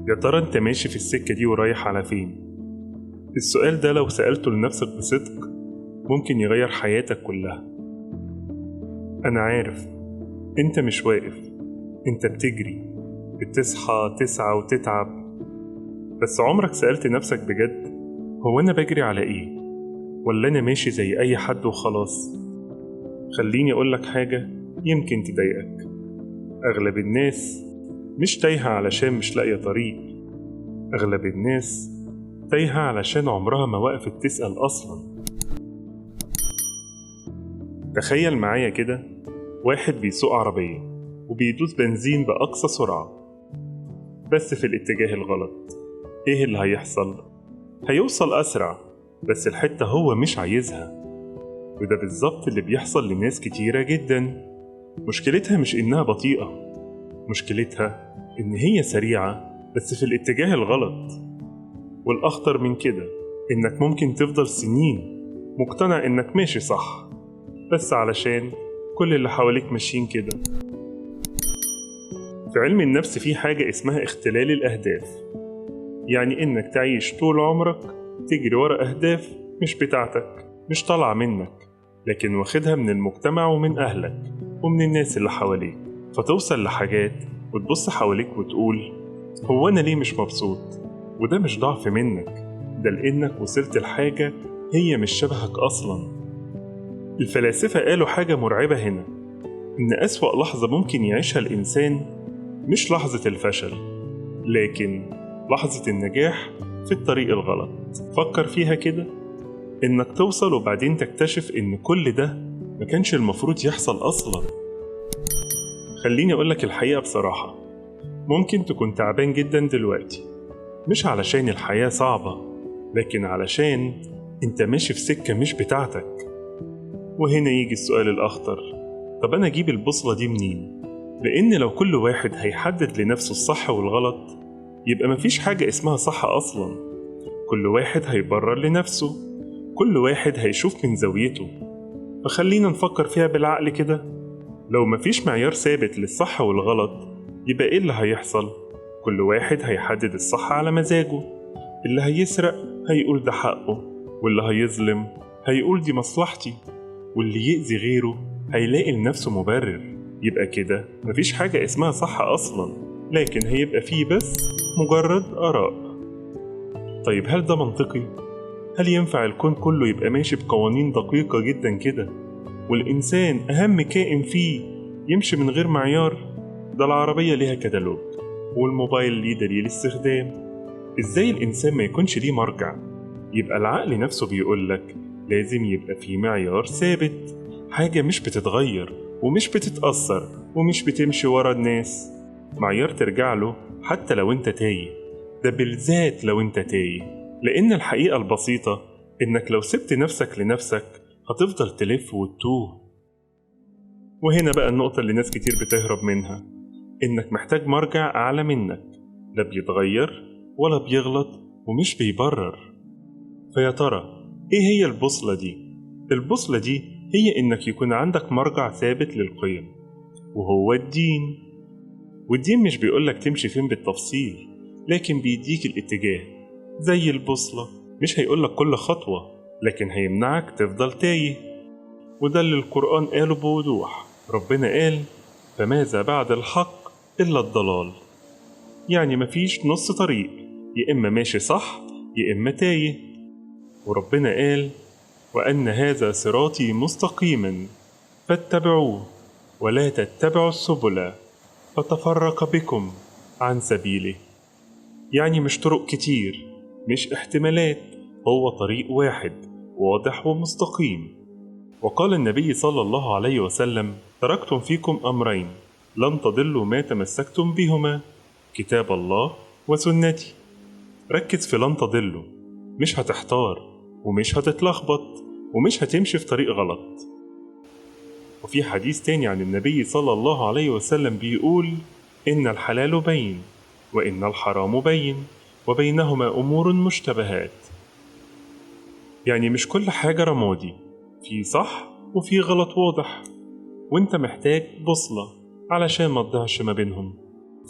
يا ترى أنت ماشي في السكة دي ورايح على فين؟ السؤال ده لو سألته لنفسك بصدق ممكن يغير حياتك كلها. أنا عارف أنت مش واقف، أنت بتجري، بتصحى تسعى وتتعب، بس عمرك سألت نفسك بجد هو أنا بجري على إيه؟ ولا أنا ماشي زي أي حد وخلاص؟ خليني أقولك حاجة يمكن تضايقك. أغلب الناس مش تايهة علشان مش لاقية طريق، أغلب الناس تايهة علشان عمرها ما وقفت تسأل أصلا. تخيل معايا كده واحد بيسوق عربية وبيدوس بنزين بأقصى سرعة بس في الاتجاه الغلط. إيه اللي هيحصل؟ هيوصل أسرع بس الحتة هو مش عايزها. وده بالظبط اللي بيحصل لناس كتيرة جدا. مشكلتها مش إنها بطيئة، مشكلتها إن هي سريعة بس في الاتجاه الغلط. والأخطر من كده إنك ممكن تفضل سنين مقتنع إنك ماشي صح بس علشان كل اللي حواليك ماشيين كده. في علم النفس في حاجة اسمها اختلال الأهداف، يعني إنك تعيش طول عمرك تجري ورا أهداف مش بتاعتك، مش طالعة منك، لكن واخدها من المجتمع ومن أهلك ومن الناس اللي حواليك، فتوصل لحاجات وتبص حواليك وتقول هو أنا ليه مش مبسوط؟ وده مش ضعف منك، ده لأنك وصلت لحاجة هي مش شبهك أصلا. الفلاسفة قالوا حاجة مرعبة هنا، إن أسوأ لحظة ممكن يعيشها الإنسان مش لحظة الفشل، لكن لحظة النجاح في الطريق الغلط. فكر فيها كده، إنك توصل وبعدين تكتشف إن كل ده ما كانش المفروض يحصل أصلا. خليني أقولك الحقيقة بصراحة، ممكن تكون تعبان جدا دلوقتي، مش علشان الحياة صعبة، لكن علشان أنت ماشي في سكة مش بتاعتك. وهنا يجي السؤال الأخطر، طب أنا أجيب البوصلة دي منين؟ لأن لو كل واحد هيحدد لنفسه الصح والغلط يبقى مفيش حاجة اسمها صح أصلا. كل واحد هيبرر لنفسه، كل واحد هيشوف من زاويته. فخلينا نفكر فيها بالعقل كده، لو مفيش معيار ثابت للصح والغلط يبقى إيه اللي هيحصل؟ كل واحد هيحدد الصح على مزاجه. اللي هيسرق هيقول ده حقه، واللي هيظلم هيقول دي مصلحتي، واللي يأذي غيره هيلاقي لنفسه مبرر. يبقى كده مفيش حاجة اسمها صح أصلا، لكن هيبقى فيه بس مجرد آراء. طيب هل ده منطقي؟ هل ينفع الكون كله يبقى ماشي بقوانين دقيقة جدا كده والإنسان أهم كائن فيه يمشي من غير معيار؟ ده العربية ليها كتالوج والموبايل ليه دليل استخدام. إزاي الإنسان ما يكونش ليه مرجع؟ يبقى العقل نفسه بيقولك لازم يبقى فيه معيار ثابت، حاجة مش بتتغير ومش بتتأثر ومش بتمشي ورا الناس، معيار ترجع له حتى لو انت تايه. ده بالذات لو انت تايه، لأن الحقيقة البسيطة إنك لو سبت نفسك لنفسك هتفضل تلف وتتوه. وهنا بقى النقطة اللي ناس كتير بتهرب منها، إنك محتاج مرجع أعلى منك، لا بيتغير ولا بيغلط ومش بيبرر. فيا ترى إيه هي البوصلة دي؟ البوصلة دي هي إنك يكون عندك مرجع ثابت للقيم، وهو الدين. والدين مش بيقولك تمشي فين بالتفصيل، لكن بيديك الاتجاه زي البوصلة. مش هيقولك كل خطوة، لكن هيمنعك تفضل تايه. وده اللي القرآن قاله بوضوح. ربنا قال فماذا بعد الحق إلا الضلال. يعني مفيش نص طريق، يا إما ماشي صح يا إما تايه. وربنا قال وأن هذا صراطي مستقيما فاتبعوه ولا تتبعوا السبل فتفرق بكم عن سبيله. يعني مش طرق كتير، مش احتمالات، هو طريق واحد واضح ومستقيم. وقال النبي صلى الله عليه وسلم تركتم فيكم أمرين لن تضلوا ما تمسكتم بهما، كتاب الله وسنتي. ركز في لن تضلوا، مش هتحتار ومش هتتلخبط ومش هتمشي في طريق غلط. وفي حديث تاني عن النبي صلى الله عليه وسلم بيقول إن الحلال بين وإن الحرام بين وبينهما أمور مشتبهات. يعني مش كل حاجة رمادي، في صح وفي غلط واضح، وانت محتاج بوصلة علشان ما تضيعش ما بينهم.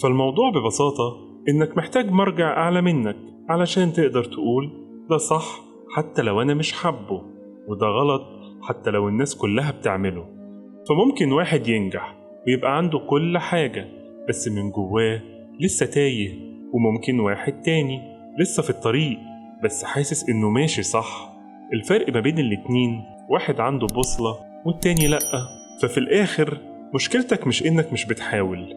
فالموضوع ببساطة إنك محتاج مرجع أعلى منك علشان تقدر تقول ده صح حتى لو أنا مش حابه، وده غلط حتى لو الناس كلها بتعمله. فممكن واحد ينجح ويبقى عنده كل حاجة بس من جواه لسه تايه، وممكن واحد تاني لسه في الطريق بس حاسس إنه ماشي صح. الفرق ما بين الاتنين واحد عنده بوصلة والتاني لأ. ففي الآخر مشكلتك مش إنك مش بتحاول،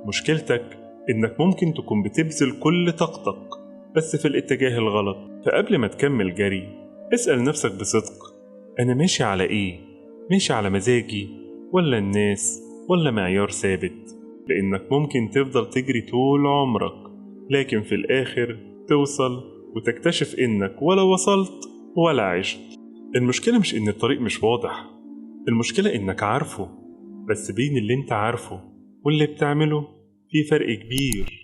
مشكلتك إنك ممكن تكون بتبذل كل طاقتك بس في الاتجاه الغلط. فقبل ما تكمل جري اسأل نفسك بصدق، أنا ماشي على إيه؟ ماشي على مزاجي ولا الناس ولا معيار ثابت؟ لأنك ممكن تفضل تجري طول عمرك لكن في الآخر توصل وتكتشف إنك ولا وصلت ولا عشت. المشكلة مش إن الطريق مش واضح، المشكلة إنك عارفه، بس بين اللي إنت عارفه واللي بتعمله في فرق كبير.